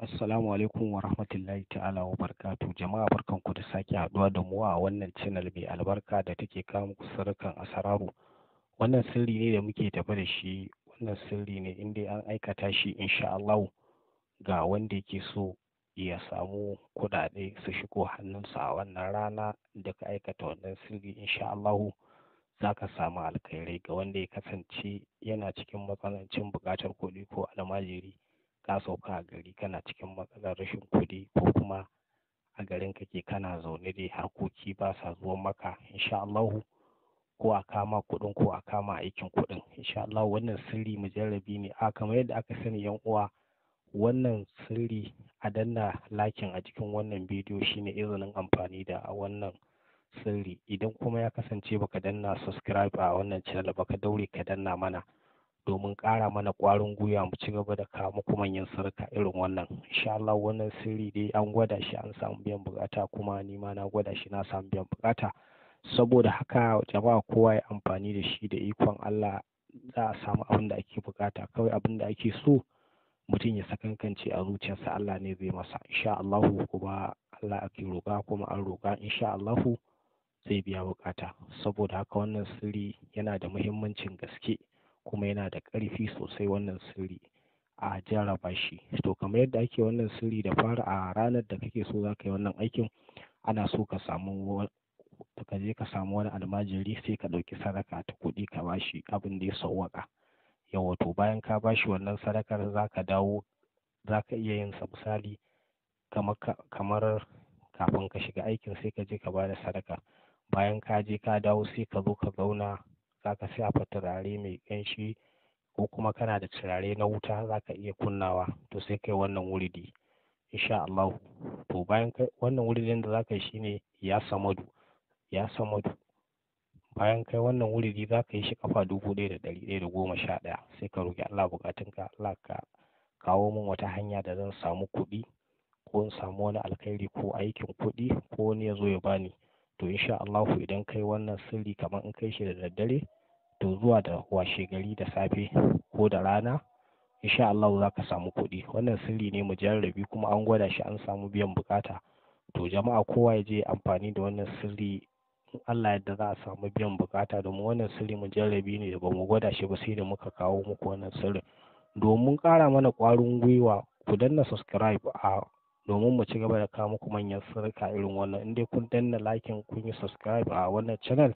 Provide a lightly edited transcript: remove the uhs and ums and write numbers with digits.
Assalamu alaikum wa rahmatullahi ta'ala wa barakatuh. Jama'a barkanku da sake haɗuwa da mu a wannan channel mai albarka da take kawo muku sirrikan asararu. Wannan sirri ne da muke tafe da shi, wannan sirri ne in dai an aikata shi insha Allahu ga wanda yake so ya samu kuɗaɗe su shigo hannunsa a wannan rana da ka aikata wannan sirri, insha Allahu za ka samu alkhairai. Ga wanda ya kasance yana cikin matsanancin buƙatar kuɗi ko almajiri, ka sauka a gari kana cikin matsalar rashin kuɗi, ko kuma a garin kake kana zaune dai harkoki ba sa zuwan maka, insha Allahu ko a kama kuɗin ko a kama aikin kuɗin, insha Allahu wannan sirri mujarrabi ne. A kamar yadda aka sani yan uwa, wannan sirri a danna lakin a jikin wannan bidiyo shine izinin amfani da wannan sirri. Idan kuma ya kasance baka danna subscribe a wannan channel ba, ka daure ka danna mana domin ƙara mana ƙwarin gwiwa mu ci gaba da kawo muku manyan sirrika irin wannan. Insha Allah wannan sirri dai an gwada shi an samu biyan buƙata, kuma ni ma na gwada shi na samu biyan buƙata. Saboda haka jama'a kowa ya amfani da shi, da ikon Allah za a samu abin da ake buƙata. Kawai abin da ake so mutum ya sakankance a zuciyarsa, Allah ne zai masa insha Allahu, kuma Allah ake roƙa kuma an roƙa, insha Allahu zai biya buƙata. Saboda haka wannan sirri yana da muhimmancin gaske kuma yana da ƙarfi sosai, wannan sirri a jarraba shi. To kamar yadda ake wannan sirri, da fara a ranar da kake so za ka yi wannan aikin, ana so ka samu ka je ka samu wani almajiri, sai ka ɗauki sadaka ta kuɗi ka bashi abin da ya sawwaƙa. Yawwa, to bayan ka bashi wannan sadakar za ka dawo, za ka iya yin sa misali kamar kafin ka shiga aikin sai ka je ka bada sadaka. Bayan ka je ka dawo sai ka zo ka zauna, za ka shafa turare mai ƙanshi ko kuma kana da turare na wuta za ka iya kunnawa, to sai kai wannan wuridi insha Allahu. To bayan kai wannan wuridin da za ka yi shine ya samadu, ya samadu. Bayan kai wannan wuridi za ka yi shi ƙafa 1111, sai ka roƙi Allah buƙatunka. Allah ka kawo min wata hanya da zan samu kuɗi ko in samu wani alkhairi ko aikin kuɗi ko wani ya zo ya bani. To insha Allahu idan kai wannan sirri kamar in kai shi da daddare, to zuwa da washe gari da safe ko da rana insha Allahu za ka samu kuɗi. Wannan sirri ne mujarrabi kuma an gwada shi an samu biyan buƙata. To jama'a kowa ya je amfani da wannan sirri, in Allah yadda za a samu biyan buƙata, domin wannan sirri mujarrabi ne da bamu gwada shi ba sai da muka kawo muku wannan sirrin. Domin ƙara mana ƙwarin gwiwa ku danna subscribe a domin mu ci gaba da kawo muku manyan sirrika irin wannan. In dai kun danna liking kun yi subscribe a wannan channel.